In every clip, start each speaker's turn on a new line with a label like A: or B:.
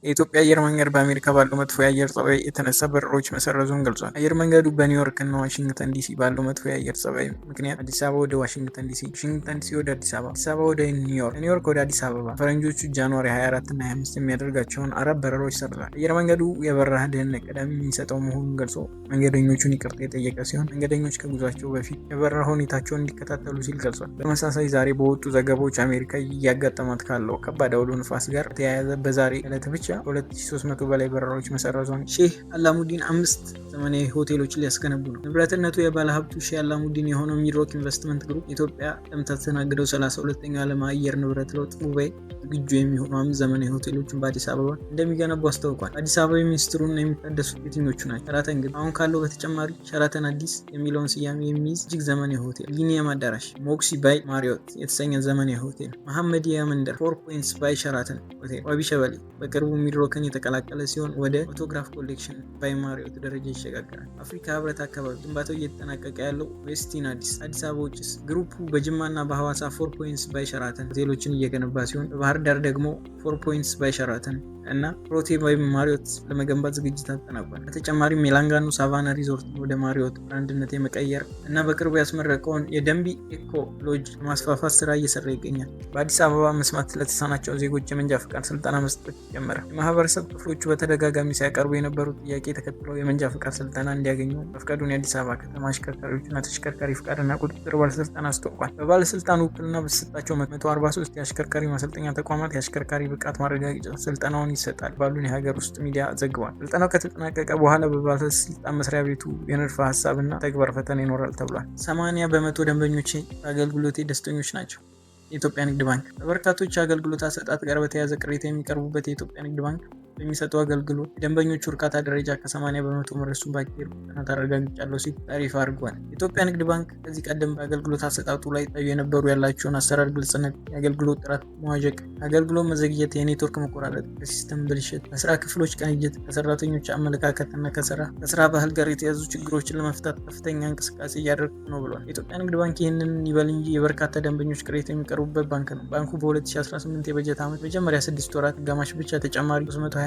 A: የኢትዮጵያ አየር መንገድ በአሜሪካ ባለው መጥፎ የአየር ጸባይ የተነሳ በረራዎች መሰረዙን ገልጿል። አየር መንገዱ በኒውዮርክ እና ዋሽንግተን ዲሲ ባለው መጥፎ የአየር ጸባይ ምክንያት አዲስ አበባ ወደ ዋሽንግተን ዲሲ፣ ዋሽንግተን ዲሲ ወደ አዲስ አበባ፣ አዲስ አበባ ወደ ኒውዮርክ፣ ከኒውዮርክ ወደ አዲስ አበባ ፈረንጆቹ January 24 እና 25 የሚያደርጋቸውን አራት በረራዎች ሰርዟል። አየር መንገዱ የበረራ ደህንነት ቀዳሚ የሚሰጠው መሆኑን ገልጾ መንገደኞቹን ይቅርታ የጠየቀ ሲሆን፣ መንገደኞች ከጉዟቸው በፊት የበረራ ሁኔታቸውን እንዲከታተሉ ሲል ገልጿል። በተመሳሳይ ዛሬ በወጡ ዘገባዎች አሜሪካ እያጋጠማት ካለው ከባድ አውሎ ንፋስ ጋር በተያያዘ በዛሬ ዕለት ብቻ 2300 በላይ በረራዎች መሰረዟን። ሼህ አላሙዲን አምስት ዘመናዊ ሆቴሎችን ሊያስገነቡ ነው። ንብረትነቱ የባለሀብቱ ሼህ አላሙዲን የሆነው ሚድሮክ ኢንቨስትመንት ግሩፕ ኢትዮጵያ ለምታስተናግደው 32ኛው ዓለም አየር ንብረት ለውጥ ጉባኤ ዝግጁ የሚሆኑ አምስት ዘመናዊ ሆቴሎችን በአዲስ አበባ እንደሚገነቡ አስታውቋል። አዲስ አበባ የሚኒስትሩና የሚታደሱት የትኞቹ ናቸው? ሸራተን ግቢ አሁን ካለው በተጨማሪ ሸራተን አዲስ የሚለውን ስያሜ የሚይዝ እጅግ ዘመናዊ ሆቴል፣ ሚሊኒየም አዳራሽ፣ ሞክሲ ባይ ማሪዮት የተሰኘ ዘመናዊ ሆቴል፣ መሐመዲያ መንደር፣ ፎር ፖይንትስ ባይ ሸራተን ሆቴል፣ ዋቢ ሸበሌ በቅርቡ ሚድሮክን የተቀላቀለ ሲሆን ወደ ኦቶግራፍ ኮሌክሽን ባይ ማሪዮት ደረጃ ይሸጋገራል። አፍሪካ ህብረት አካባቢ ግንባታው እየተጠናቀቀ ያለው ዌስቲን አዲስ። አዲስ አበባ ውጭስ? ግሩፑ በጅማና በሐዋሳ ፎር ፖይንትስ ባይ ሸራተን ሆቴሎችን እየገነባ ሲሆን፣ በባህር ዳር ደግሞ ፎር ፖይንትስ ባይ ሸራተን እና ፕሮቴ ባይ ማሪዮት ለመገንባት ዝግጅት አጠናቋል። በተጨማሪም የላንጋኖ ሳቫና ሪዞርት ወደ ማሪዮት brand ነት የመቀየር እና በቅርቡ ያስመረቀውን የደንቢ ኤኮ ሎጅ ለማስፋፋት ስራ እየሰራ ይገኛል። በአዲስ አበባ መስማት ለተሳናቸው ዜጎች የመንጃ ፍቃድ ስልጠና መስጠት ጀመረ። የማህበረሰብ ክፍሎቹ በተደጋጋሚ ሲያቀርቡ የነበሩት ጥያቄ ተከትለው የመንጃ ፍቃድ ስልጠና እንዲያገኙ መፍቀዱን የአዲስ አበባ ከተማ አሽከርካሪዎችና ተሽከርካሪ ፍቃድና ቁጥጥር ባለስልጣን አስታውቋል። በባለስልጣኑ ውክልና በተሰጣቸው 143 የአሽከርካሪ ማሰልጠኛ ተቋማት የአሽከርካሪ ብቃት ማረጋገጫ ስልጠናውን ይሰጣል ባሉን የሀገር ውስጥ ሚዲያ ዘግቧል። ስልጠናው ከተጠናቀቀ በኋላ በባለስልጣን መስሪያ ቤቱ የንድፈ ሀሳብና ተግባር ፈተና ይኖራል ተብሏል። 80% ደንበኞቼ በአገልግሎቴ ደስተኞች ናቸው። የኢትዮጵያ ንግድ ባንክ በበርካቶች የአገልግሎት አሰጣጥ ጋር በተያያዘ ቅሬታ የሚቀርቡበት የኢትዮጵያ ንግድ ባንክ በሚሰጠው አገልግሎት የደንበኞቹ እርካታ ደረጃ ከ80% መድረሱን ባካሄድኩት ጥናት አረጋግጫለሁ ሲል ይፋ አድርጓል። የኢትዮጵያ ንግድ ባንክ ከዚህ ቀደም በአገልግሎት አሰጣጡ ላይ ይታዩ የነበሩ ያላቸውን አሰራር ግልጽነት፣ የአገልግሎት ጥራት መዋዠቅ፣ አገልግሎት መዘግየት፣ የኔትወርክ መቆራረጥ፣ ከ system ብልሽት፣ ከስራ ክፍሎች ቅንጅት፣ ከሰራተኞች አመለካከት እና ከስራ ባህል ጋር የተያያዙ ችግሮችን ለመፍታት ከፍተኛ እንቅስቃሴ እያደረግኩ ነው ብሏል። የኢትዮጵያ ንግድ ባንክ ይህንን ይበል እንጂ የበርካታ ደንበኞች ቅሬታ የሚቀርቡበት ባንክ ነው። ባንኩ በ2018 የበጀት ዓመት መጀመሪያ 6 ወራት አጋማሽ ብቻ ተጨማሪ 325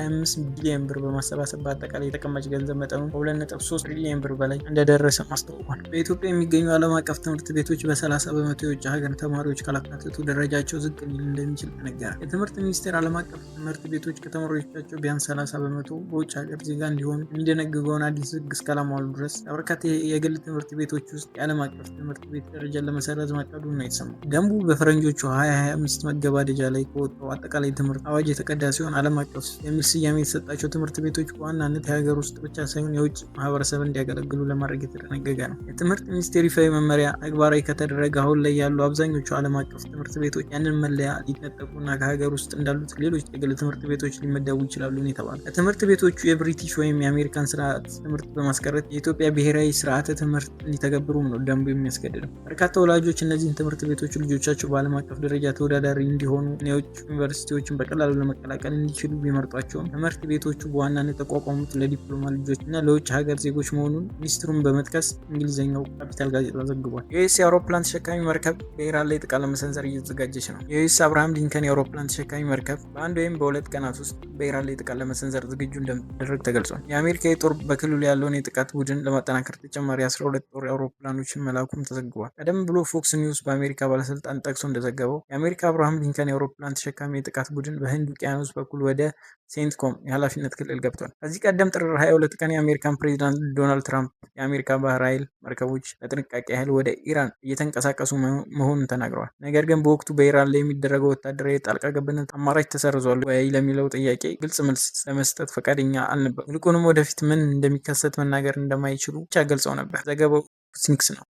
A: ቢሊዮን ብር በማሰባሰብ በአጠቃላይ የተቀማጭ ገንዘብ መጠኑ ከ2.3 ትሪሊዮን ብር በላይ እንደደረሰ አስታውቋል። በኢትዮጵያ የሚገኙ ዓለም አቀፍ ትምህርት ቤቶች በ30% የውጭ ሀገር ተማሪዎች ካላካተቱ ደረጃቸው ዝቅ ሊል እንደሚችል ተነገረ። የትምህርት ሚኒስቴር ዓለም አቀፍ ትምህርት ቤቶች ከተማሪዎቻቸው ቢያንስ 30% በውጭ ሀገር ዜጋ እንዲሆኑ የሚደነግገውን አዲስ ሕግ እስካላሟሉ ድረስ ከበርካታ የግል ትምህርት ቤቶች ውስጥ የዓለም አቀፍ ትምህርት ቤት ደረጃን ለመሰረዝ ማቀዱን ነው የተሰማው። ደንቡ በፈረንጆቹ 2025 መገባደጃ ላይ ከወጣው አጠቃላይ ትምህርት አዋጅ የተቀዳ ሲሆን፣ ዓለም አቀፍ የሚል ስያሜ የተሰጣቸው ትምህርት ቤቶች በዋናነት የሀገር ውስጥ ብቻ ሳይሆን የውጭ ማህበረሰብ እንዲያገለግሉ ለማድረግ የተደነገገ ነው። የትምህርት ሚኒስቴር ይፋዊ መመሪያ ተግባራዊ ከተደረገ አሁን ላይ ያሉ አብዛኞቹ ዓለም አቀፍ ትምህርት ቤቶች ያንን መለያ ሊነጠቁና ከሀገር ውስጥ እንዳሉት ሌሎች የግል ትምህርት ቤቶች ሊመደቡ ይችላሉ ነው የተባለው። ከትምህርት ቤቶቹ የብሪቲሽ ወይም የአሜሪካን ስርዓት ትምህርት በማስቀረት የኢትዮጵያ ብሔራዊ ስርዓተ ትምህርት እንዲተገብሩም ነው ደንቡ የሚያስገድደው። በርካታ ወላጆች እነዚህን ትምህርት ቤቶች ልጆቻቸው በዓለም አቀፍ ደረጃ ተወዳዳሪ እንዲሆኑ እና የውጭ ዩኒቨርሲቲዎችን በቀላሉ ለመቀላቀል እንዲችሉ ቢመርጧቸውም፣ ትምህርት ቤቶቹ በዋናነት የተቋቋሙት ለዲፕሎማ ልጆች እና ለውጭ ሀገር ዜጎች መሆኑን ሚኒስትሩን በመጥቀስ እንግሊዝኛው ካፒታል ጋዜጣ ዘግቧል። የዩኤስ የአውሮፕላን ተሸካሚ መርከብ በኢራን ላይ ጥቃት ለመሰንዘር እየተዘጋጀች ነው። የዩኤስ አብርሃም ሊንከን የአውሮፕላን ተሸካሚ መርከብ በአንድ ወይም በ2 ቀናት ውስጥ በኢራን ላይ ጥቃት ለመሰንዘር ዝግጁ እንደምትደረግ ተገልጿል። የአሜሪካ የጦር በክልሉ ያለውን የጥቃት ቡድን ለማጠናከር ተጨማሪ 12 ጦር አውሮፕላኖችን መላኩም ተዘግቧል። ቀደም ብሎ ፎክስ ኒውስ በአሜሪካ ባለስልጣን ጠቅሶ እንደዘገበው የአሜሪካ አብርሃም ሊንከን የአውሮፕላን ተሸካሚ የጥቃት ቡድን በህንድ ውቅያኖስ በኩል ወደ ሴንትኮም የኃላፊነት ክልል ገብቷል። ከዚህ ቀደም ጥር 22 ቀን የአሜሪካን ፕሬዚዳንት ዶናልድ ትራምፕ የአሜሪካ ባህር ኃይል መርከቦች ለጥንቃቄ ያህል ወደ ኢራን እየተንቀሳቀሱ መሆኑን ተናግረዋል። ነገር ግን በወቅቱ በኢራን ላይ የሚደረገው ወታደራዊ ጣልቃ ገብነት አማራጭ ተሰርዟል ወይ ለሚለው ጥያቄ ግልጽ መልስ ለመስጠት ፈቃደኛ አልነበሩም። ይልቁንም ወደፊት ምን እንደሚከሰት መናገር እንደማይችሉ ብቻ ገልጸው ነበር። ዘገባው ስኒክስ ነው።